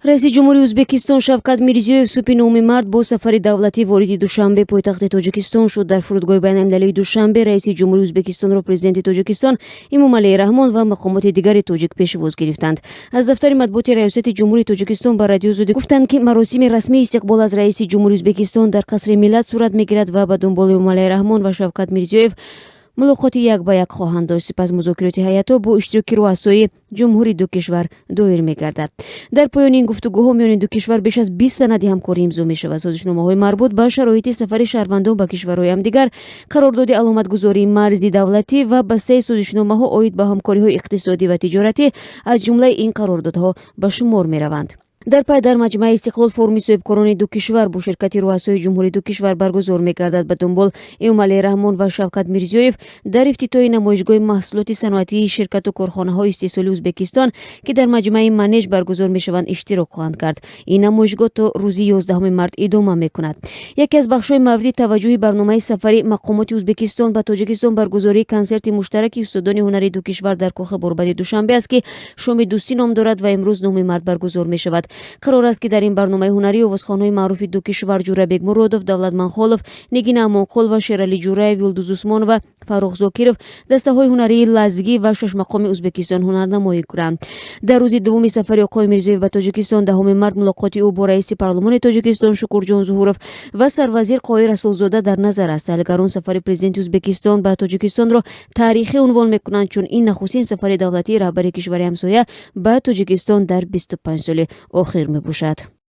Раиси ҷумҳури Ӯзбекистон Шавкат Мирзиёев субҳи 9 март бо сафари давлатӣ вориди Душанбе, пойтахти Тоҷикистон, шуд. Дар фурудгоҳи байналмилалии Душанбе раиси ҷумҳури Ӯзбекистонро президенти Тоҷикистон Эмомалӣ Раҳмон ва мақомоти дигари тоҷик пешвоз гирифтанд. Аз дафтари матбуоти Раёсати ҷумҳурии Тоҷикистон ба Радиои Озодӣ гуфтанд, ки маросими расмии истиқбол аз раиси ҷумҳури Ӯзбекистон дар Қасри Миллат сурат мегирад ва ба дунболи Эмомалӣ Раҳмон ва Шавкат Мирзиёев мулоқоти як ба як хоҳанд дошт. Сипас музокироти ҳайатҳо бо иштироки руасои ҷумҳури ду кишвар доир мегардад. Дар поёни ин гуфтугӯҳо миёни ду кишвар беш аз 20 санади ҳамкорӣ имзо мешавад. Созишномаҳои марбут ба шароити сафари шаҳрвандон ба кишварҳои ҳамдигар, қарордоди аломатгузории марзи давлатӣ ва бастаи созишномаҳо оид ба ҳамкориҳои иқтисодӣ ва тиҷоратӣ аз ҷумлаи ин қарордодҳо ба шумор мераванд. Дар пай дар маҷмааи Истиқлол форуми соҳибкорони ду кишвар бо ширкати руасои ҷумҳури ду кишвар баргузор мегардад. Ба дунбол Эмомалӣ Раҳмон ва Шавкат Мирзиёев дар ифтитоҳи намоишгоҳи маҳсулоти саноатии ширкату корхонаҳои истеҳсолии Ӯзбекистон, ки дар маҷмааи Манеж баргузор мешаванд, иштирок хоҳанд кард. Ин намоишгоҳ то рӯзи 11 март идома мекунад. Яке аз бахшҳои мавриди таваҷҷӯҳи барномаи сафари мақомоти Ӯзбекистон ба Тоҷикистон баргузории консерти муштараки устодони ҳунари ду кишвар дар Кохи Борбади Душанбе аст, ки «Шоми дӯстӣ» ном дорад ва имрӯз, 9 март, баргузор мешавад. Қарор аст, ки дар ин барномаи ҳунарӣ овозхонҳои маъруфи ду кишвар Ҷӯрабек Муродов, Давлат Манхолов, Нигина Амонқул, Шералӣ Ҷӯраев, Юлдуз Усмонова, Фаррух Зокиров, дастаҳои ҳунарии лазгӣ ва шашмақоми Ӯзбекистон ҳунарнамоӣ кунанд. Дар рӯзи дуввуми сафари оқои Мирзиёев ба Тоҷикистон, 10 март, мулоқоти ӯ бо раиси парлумони Тоҷикистон Шукурҷон Зуҳуров ва сарвазир Қоҳир Расулзода дар назар аст. Таҳлилгарон сафари президенти Ӯзбекистон ба Тоҷикистонро таърихӣ унвон мекунанд, чун ин нахустин сафари давлатии раҳбари кишвари ҳамсоя ба Тоҷикистон дар 25 соли охир мебошад.